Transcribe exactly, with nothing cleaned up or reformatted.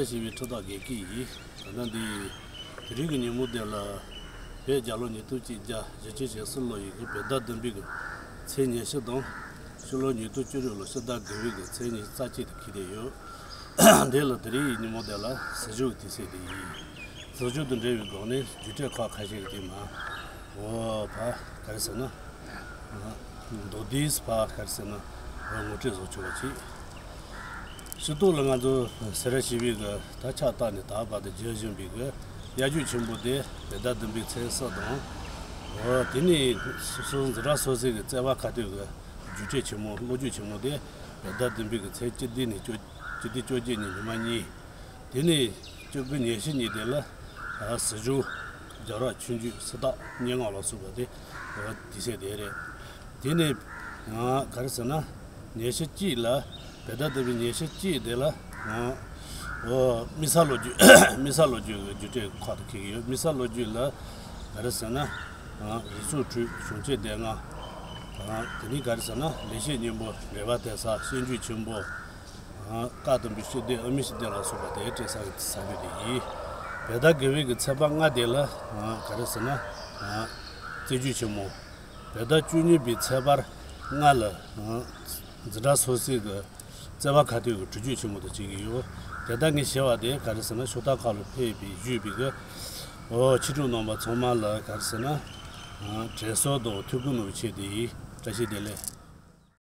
ཞེས་པའི་ཁྲི་སྟག་དགེ་བཀོད་ཡིན། ད་ལྟ་འདི་དེ་རིང་གི་ཉིན་མོ་དེ་ལ་བོད་རྒྱལ་ལོ་ཉིས་སྟོང་གཅིག་བརྒྱ་བཞི་བཅུ་ཞེ་གསུམ་ལོ་ཡི་གི་བོད་ཟླ་བདུན་པའི་གི་ཚེས་ཉི་ཤུ་དང་ཕྱི་ལོ་ཉིས་སྟོང་བཅུ་དྲུག་ལོ་ཕྱི་ཟླ་དགུ་པའི་གི་ཚེས་ཉི་ཤུ་རྩ་གཅིག་དེ་འཁེལ་བསྡད་ཡོད། དེ་ལ་དེ་རིང་གི་ཉིན་མོ་དེ་ལ་སྲིད་བྱུས་ཀྱི་དུས་ཚིགས་དེ་ཡིན། སྲིད་བྱུས་དང་འབྲེལ་བའི་སྒང་ནས་བརྒྱུད་འཕྲིན་ཁག་ཁ་ཤས་ཀྱི་དེ་མ་འོ་ཕ་ག་རེ་ཟེར་ན། མདོར་བསྡུས་ཕ་ག་རེ་ཟེར་ན་ངོ་སྤྲོད་བཟོ་ཆོག་པ་ཅིག་སྤྱི་ཚོགས་ལ་ང་ཚོ་སེ་ར་བྱེས་པའི་གི་ད་ཆ་བཏགས་ནས་ད་བར་དུ་བརྒྱུད་བཞིན་པའི་གི་དབྱར་ཇུས་ཆེན་པོ་དེ་བོད་ཟླ་བདུན་པའི་ཚེས་གསུམ་དང་། འོ་དེ་ནས་སོ་སོ་འཛིན་གྲྭ་སོ་སོའི་གི་བརྩེ་བ་ཁ་གཏད་གི་བརྒྱུད་འཕྲིན་ཆེན་མོ་ལོ་རྒྱུས་ཆེན་མོ་དེ་བོད་ཟླ་བདུན་པའི་གི་ཚེས་བཅུ་བདུན་ནས་བཅུ་བཅུ་བདུན་བཅོ་བརྒྱད་ཉིན་ཉི་མ་གཉིས། དེ་ནས་བཅུ་དགུ་ཉི་ཤུ་གཉིས་དེ་ལ་ཨ་སྲིད་བྱུས་རྒྱལ་རབས་ཆོས་འབྱུང་སྲི་ཐག་སྙན་ངག་ལ་སོགས་པ་དེ་འོ་དེ་ཚེ་དེ་རེད། དེ་ནས་ང་ག་རེ་ཟེར་ན་ཉི་ཤུ་གཅིག་ལ་བོད་ཟླ་བདུན་པའི་ཉི་ཤུ་གཅིག་དེ་ལ་ང་འོ་དམིགས་བསལ་ལོ་རྒྱུས་དམིགས་བསལ་ལོ་རྒྱུས་ཀྱི་བརྒྱུད་འཕྲིན་ཁག་ཏུ་འཁེལ་གྱི་ཡོད། དམིགས་བསལ་ལོ་རྒྱུས་ལ་ག་རེ་ཟེར་ན་ང་རིགས་གཅིག་མཐུན་གཞུང་ཆེན་སྡེ་ལྔ། ང་དེ་ནས་ག་རེ་ཟེར་ན་ལེགས་བཤད་སྙིང་པོ་འགྲེལ་པ་དེ་ས་སྤྱོད་འཇུག་ཆེན་པོ། བཀའ་དམ་པའི་སྤྱི་སྡེ་ཨ་མི་སྤྱི་སྡེ་ལ་སོགས་པ་དེ་སྤྲད་ས་གི་ས་རིགས་དེ་ཡིན། བོད་ཟླ་དགུ་པའི་གི་ཚེས་པ་ལྔ་དེ་ལ་ག་རེ་ཟེར་ན་རྩིས་རྒྱུགས་ཆེན་མོ། བོད་ཟླ་བཅུ་གཉིས་པའི་ཚེས་པ་ལྔ་ལ་འཛིན་གྲྭ་སོ་སོའི་གི་བརྩེ་བ་ཁ་གཏད་ཀྱི་གྲོས་ཆོད་ཆེན་མོ་དེ་བྱེད་ཀྱི་ཡོད། དེ་ལྟར་ངས་ཞུ་བ་དེ་ག་རེ་ཟེར་ན་ཕྱོགས་མཐའ་ཁག་ལ་ཕེབས་པའི་བཞུགས་པའི་གི་འོ་ཕྱི་དྲིལ་རྣམ་པ་ཚང་མ་ལ་ག་རེ་ཟེར་ན་དྲན་གསོ་དང་ཐུགས་ཁུར་གནང་བའི་ཆེད་དུ་ཡིན། བཀྲ་ཤིས་བདེ་ལེགས།